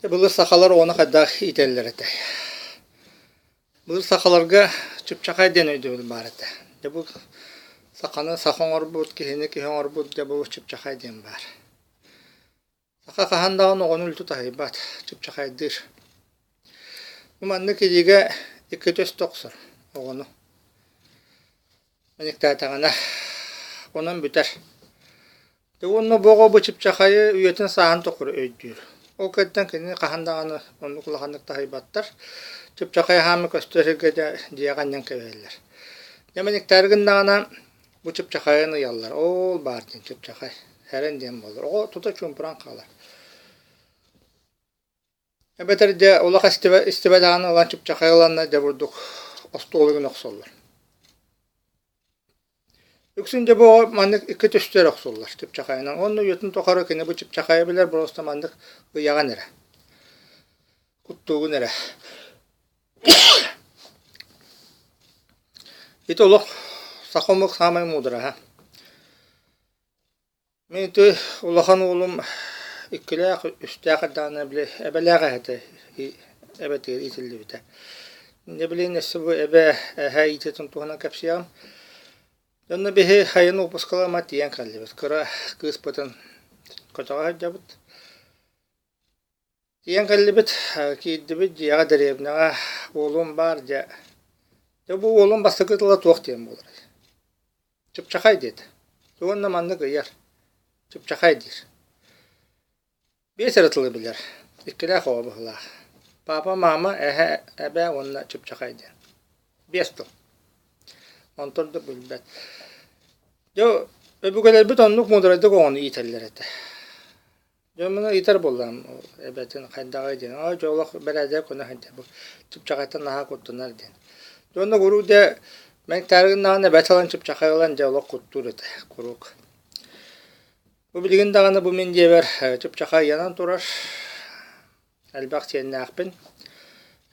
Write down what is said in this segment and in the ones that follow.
Дьэ былыр сахалар оҕону хайдах иитэллэр этэй? Былыр сахаларга чыпчахай диэн өйдөбүл баар этэ. Дьэ бу саханы саха оҥорбут, киһини киһи оҥорбут дьэ бу чыпчахай диэн баар. Саха хаһан даҕаны оҕону үлтү таһыйбат, чыпчахайдыыр. Бу маннык илиигэ иккитэ өстө охсор оҕону. Мэниктээтэҕинэ онон бүтэр. Дьэ уонна бу оҕо бу чыпчахайы үйэтин сааһын тухары өйдүүр. Ол кэнниттэн кинини хаһан даҕаны оннук улаханнык таһыйбаттар. Чыпчахай аһаамы көстөр сиргэ дьэ дьиэҕэ анньан кэбиһэллэр. Дьэ мэниктээри гыннаҕына бу чыпчахайын ыйаллар. Ол баар диэн чыпчахай, һэрэн диэн буолар. Оҕо тута чуумпуран хаалар. Эбэтэр дьэ олох истибэтэҕин ылан чыпчахай ыланна дьэ бурдук остуолугун охсоллор. Үксүн дьэ бу оҕо маннык икки түстэр охсуллар чыпчахайынан. Уонна үйэтин тухары кини бу чыпчахайы билэр просто маннык ыйаҕын эрэ. Куттуугун эрэ. Ити олох саха омук саамай муудараһа. Мин ити улахан уолум иккилээх, үстээх эрдэҕинэ били эбэлээх эһэтэ эбэтигэр иитиллибитэ. Инньэ билигин өссө бу эбэ эһэ иитиитин туһунан кэпсиэҕим. Онно биһи сайын уоппускаларыма тиийэн кэллибит. Кыра кыыспытын көтөҕө сылдьабыт. Тиийэн кэллибит, киирдибит дьиэҕэ дэриэбинэҕэ уолум баар дьэ. Дьэ бу уолум бастакы тыла туох диэн буоларый? Чыпчахай диэтэ. Уонна маннык ыйар. Чыпчахай диир. Биэс эрэ тылы билэр. Иккилээх оҕо быһыылаах. Папа, мама, эһэ, эбээ уонна чыпчахай диэн. Биэс тыл. Онтон да билбэт. Дьэ, өбүгэлэрбит оннук муударайдык оҕону иитэллэр этэ. Дьоммун ыйытар буоллаҕым эбэтин хайдаҕый диэн, оо дьэ олох бэрээдэк көнө сылдьар бу чыпчахайтан наһаа куттанар диэн. Дьэ онно куруук дьэ мэҥтээри гыннаҕына эбэт ылан чыпчахай ылан дьэ олох куттуур этэ куруук. Бу билигин даҕаны бу мин дьиэбэр чыпчахай ыйанан турар, элбэх сиэннээхпин.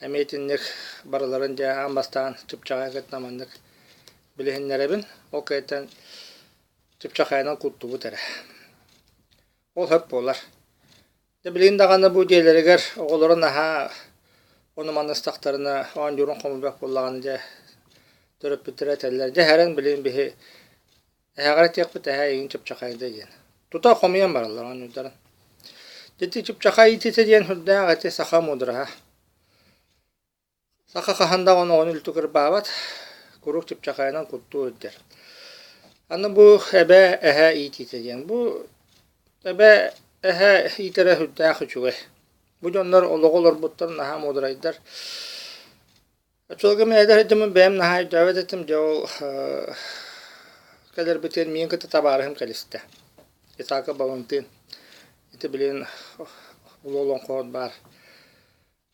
Эмиэ итинник барыларын дьэ аан бастаан чыпчахай кытта маннык билиһиннэрэбин. Ол кэнниттэн чыпчахайынан куттубут эрэ. Ол сөп буолар. Дьэ билигин даҕаны бу дьиэлэригэр оҕолоро наһаа ону-маны ыстахтарына оонньуурун хомуйбат буоллаҕына дьэ төрөппүттэрэ этэллэр дьэ һэрэн билигин биһи эһэҕэр этиэхпит эһээ эйигин чыпчахайда диэн. Тута хомуйан бараллар оонньуурдарын. Ити чыпчахай иитиитэ диэн сүрдээх ити саха муудараһа. Саха хаһан даҕаны оҕону үлтү кырбаабат, куруук чыпчахайынан куттуу сылдьар. Аны бу эбээ эһээ иитиитэ диэн. Бу эбээ эһээ иитэрэ сүрдээх үчүгэй. Бу дьоннор олоҕу олорбуттар наһаа муударайдар. Оччолорго мин эдэр сылдьаммын бэйэм наһаа өйдөөбөт этим, дьэ ол кэлэрбитигэр миигин кытта табаарыһым кэлистэ. Исааков Балантыын. Ити билигин улуу олоҥхоһут баар.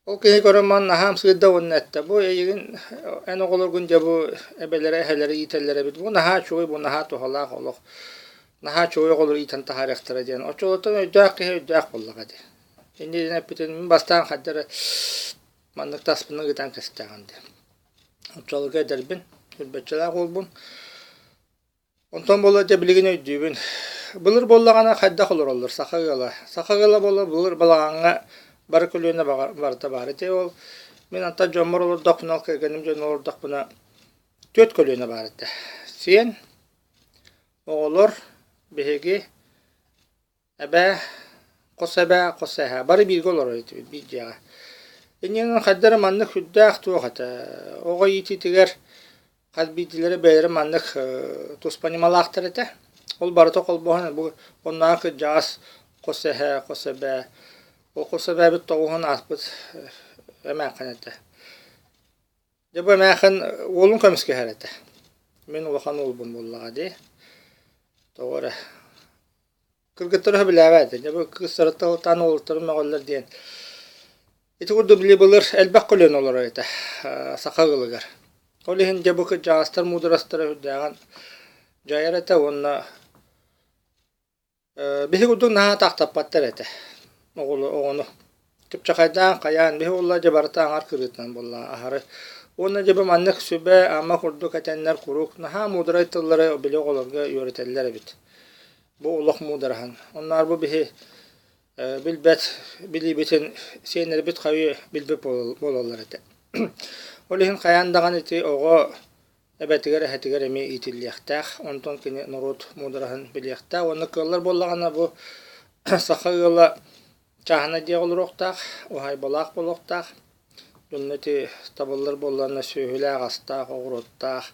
Ол киһи көрөн баран наһаа ымсыырда уонна эттэ: "Бу эйигин эн оҕолоргун дьэ бу эбэлэрэ эһэлэрэ иитэллэр эбит, бу наһаа үчүгэй, бу наһаа туһалаах олох, наһаа үчүгэй оҕолору иитэн таһаарыахтара" диэн. Оччолортон өйдөөх киһи өйдөөх буоллаҕа дии. Инньэ диэн эппитин мин бастаан хайда эрэ маннык таспын ыытан кэстэҕин диэн. Оччолорго эдэрбин, үрбэччэлээх уолбун. Онтон буолла дьэ билигин өйдүүбүн. Былыр буоллаҕына хайдах олороллор саха ыала. Саха ыала буолла былыр балаҕаҥҥа бары көлүөнэ барыта баар. Ити ол мин антан дьоммор олордохпуна, ол кэргэним дьоно олордохпуна түөрт көлүөнэ баар этэ. Сиэн, оҕолор, биһиги, Эбээ, хос эбээ, хос эһээ бары бииргэ олорор этибит биир дьиэҕэ. Инньэ хайда эрэ маннык сүрдээх туох этэ, оҕо иитиитигэр хас биирдиилэрэ бэйэлэрэ маннык туспа ньымалаахтар этэ. Ол барыта холбоһон бу оннооҕор кырдьаҕас хос эһээ, хос эбээ, ол хос эбээбит тоҕуһун ааспыт эмээххин этэ. Дьэ бу эмээххин уолун көмүскэһэр этэ. Мин улахан уолбун буоллаҕа дии. Тоҕо эрэ Кыргыттары сөбүлээбэт этэ. Дьэ бу кыыстарыттан ылтаан уолаттарын мөҕөллөр диэн. Ити курдук били былыр элбэх көлүөнэ олорор этэ саха ыалыгар. Ол иһин дьэ бу кырдьаҕастар муударастара үрдээҕин дьайар этэ уонна биһи курдук наһаа атаахтаппаттар этэ оҕону. Чыпчахайдаан хайаан биһи буолла дьэ барыта аҥар кырыытынан буолла аһары. Уонна дьэ бу маннык сүбэ-ама курдук этэннэр куруук наһаа муударай тыллары били оҕолорго үөрэтэллэр эбит. Бу олох муудараһын. Онноор бу биһи Билбэт билиибитин сиэннэрбит хайыы билбэт буолаллар этэ. Ол иһин хайаан даҕаны ити оҕо эбэтигэр, эһэтигэр эмиэ иитиллиэхтээх, онтон кини норуот муудараһын билиэхтээх уонна кыаллар буоллаҕына бу саха ыала чааһынай дьиэҕэ олоруохтаах, уһаайбалаах буолуохтаах. Дьонно ити табыллар буоллаҕына сүөһүлээх, астаах, оҕуруоттаах.